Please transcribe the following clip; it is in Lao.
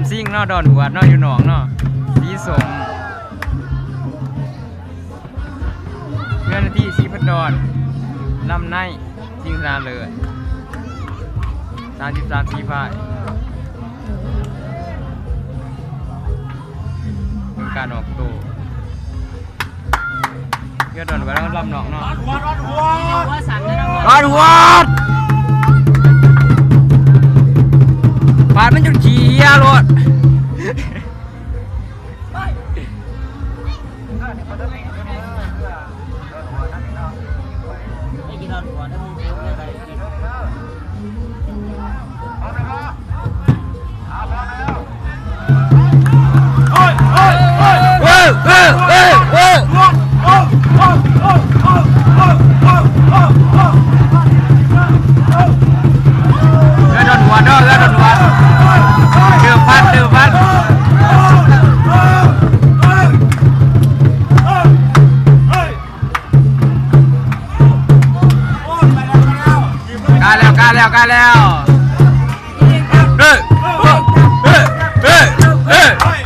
ຊິງເນາະ ດອນຫວດເນາະ ຢູ່ນອກເນາະ ສີສົ້ມ ເຮືອນທີ່ສີພັນດອນ ລຳໄນ ຊິງຊະນະເລີດ ສາມສິບສາມສີພາຍ ເປັນການອອກໂຕ. ເຮືອດອນຫວດລຳນອກເນາະ ດອນຫວດ ດອນຫວດ ບາດມັນຈົນຂີ້ເຫຍໂລດ. ເຮືອດອນຫົວເດີ ເຮືອດອນຫົວ ເດີພັນ ເດີພັນ. ກາແລ້ວ ກາແລ້ວ ກາແລ້ວ ເອີ ເອີ ເອີ ເອີ.